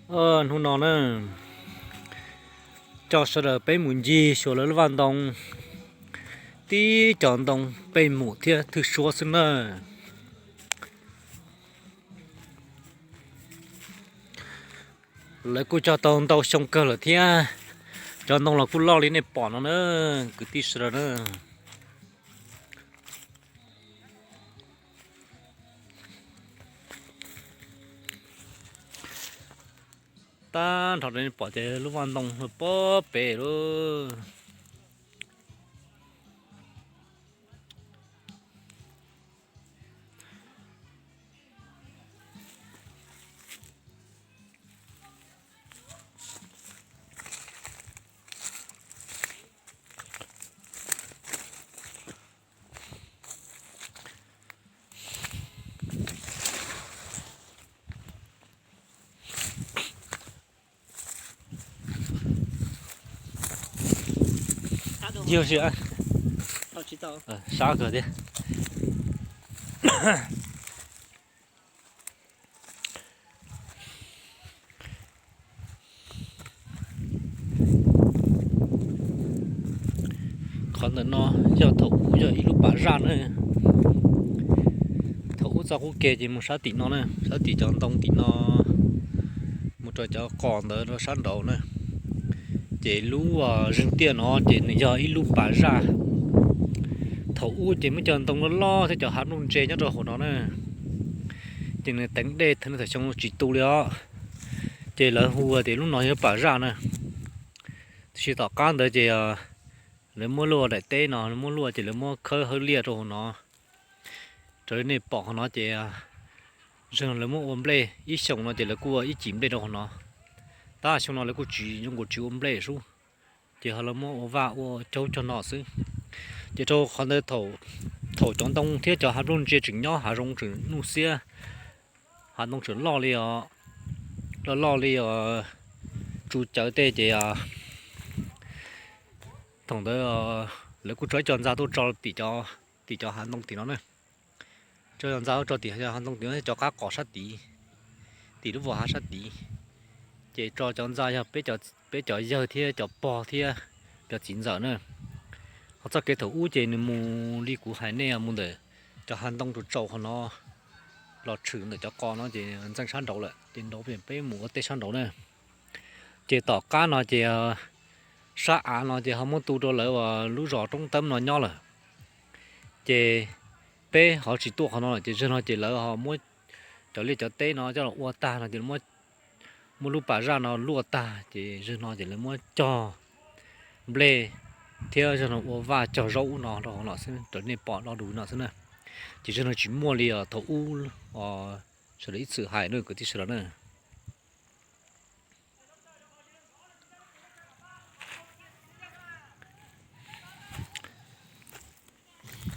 Hnub no na, coj sawv daws peb mus ncig xyuas lawv lub vaj ntoo, tib cov ntoo pej mum thiab thwj suab xwb na. Lawv kuj cog tau ntau xyoo kawg lawm thiab, cov ntoo los kuj loj li nej pom no na, kwv tij sawv daws na. Tag nrho nej pom ces lub vaj ntoo pob pem lawm. Yog si, sab kawg thiab. Qhov ntawm no yog thaum ub yog ib lub pas zaj na. Thaum ub txoj qub ke ces mus sab tim no na, sab tim cov ntoo tim no, mus rau cov qos ntawd rau sab nraud na. Ces lub zeeg tiaj no ces nws yog ib lub pas zaj. Thaum ub ces muaj cov ntoo loj loj thiab cov hav nplooj ntse nyob rau hauv no na. Ces nws teev dej thaum xyoo tsis tu li os. Ces lawv hu tias lub no yog pas zaj na. Tiam sis tom qab ntawd ces lawv muab luaj daim teb no, lawv muab luaj ces lawv muab khawb hawb liaj rau hauv no. Raws li nej pom qhov no ces zeeg lawv muab ua nplej, ib xyoos no ces lawv kuj ua ib cim nplej rau hauv no. Tab xyoo no lawv kuj tsis zoo nkaus tsis ua nplej sub, ces ho lawv muab ua vaj ua caug cog no xwb. Ces rau qhov ntawd thaum cov ntoo thiab cov hav nplooj ntse tseem nyob, hav zoov tseem nuj xiab, hav ntoo tseem loj li os, loj loj li os, tsu cawv tej ces thaum ntawd lawv kuj tso ib co ntxa tuaj tso tim cov hav ntoo tim no na. Tso ntxa tuaj tso tim hav ntoo tim no thiab cov qab qos sab tid, tim lub vos hav sab tid. Ces tso cov ntxa yog peb cov yawg thiab cov pog thiab cov txiv ntxawm na. Ho txoj kev thaum ub ces nws mus li kuv hais nej mus ntawm cov hav ntoo rau tsaus qhov no los tshwm ntawm cov qos no ces ntxeev sab nraud lawm, ces nraud peb mus ua teb sab nraud na. Ces tom qab no ces sab av no ces ho muab tu rau lawv lub zos Roob Teeb no nyob lawm. Ces peb ho tsis tuaj qhov no lawm ces zaum no ces lawv ho muab cov liaj cov teb no coj los ua tag no ces muab lub pas zaj no luaj tag ces zaum no ces lawv muab cog nplej thiab zaum no ua vaj cog zaub ub no rau hauv no xwb, raws nej pom do du no xwb na. Ces zaum no tsis muaj li os, thaum ub os, sawv daws ib txwm hais na kwv tij sawv daws na.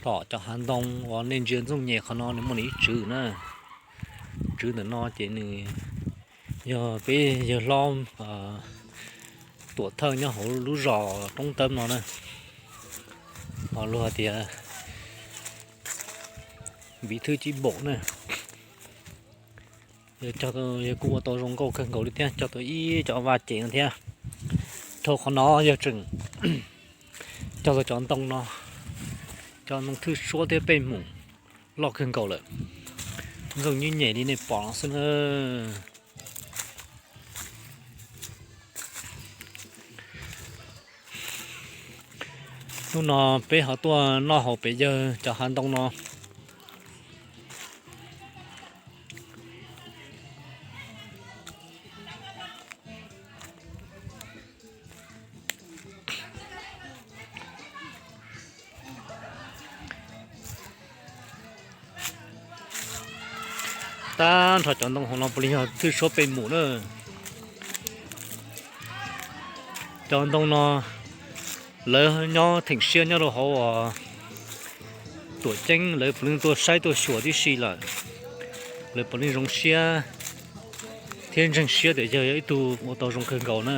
Tom cov hav ntoo uas nej ntsia ntxooj nyem qhov no nws muaj nws ib tswv na. Tswv ntawm no ces nws yog peb yawg hlob tuam thawj nyob hauv lub zos Roob Teeb no na, luag tias Vim Thwj Cib Npaum na. Yawg kuj ua tau zoo nkauj kawg nkaus li thiab, cog tau ib co vaj ces no thiab. Dhau qhov no yawg tseem cog tau cov ntoo no, cov ntoo thwj suab thiab pej hmum loj kawg nkaus lawm. Ntxooj nyem nyem li nej pom no xwb na. Hnub no peb ho tuaj noj haus pem yawg cov hav ntoo no. Tag nrho cov ntoo hauv no puav leej yog thwj suab pej hmum na. Cov ntoo no lawv nyob theem siab nyob rau hauv uas tuam ceeb lawv puav leej tuaj saib tuaj xyuas tib si lawm. Lawv puav leej zoo siab thiab ntseeg siab tias yawg yog ib tug ua tau zoo kawg nkaus na.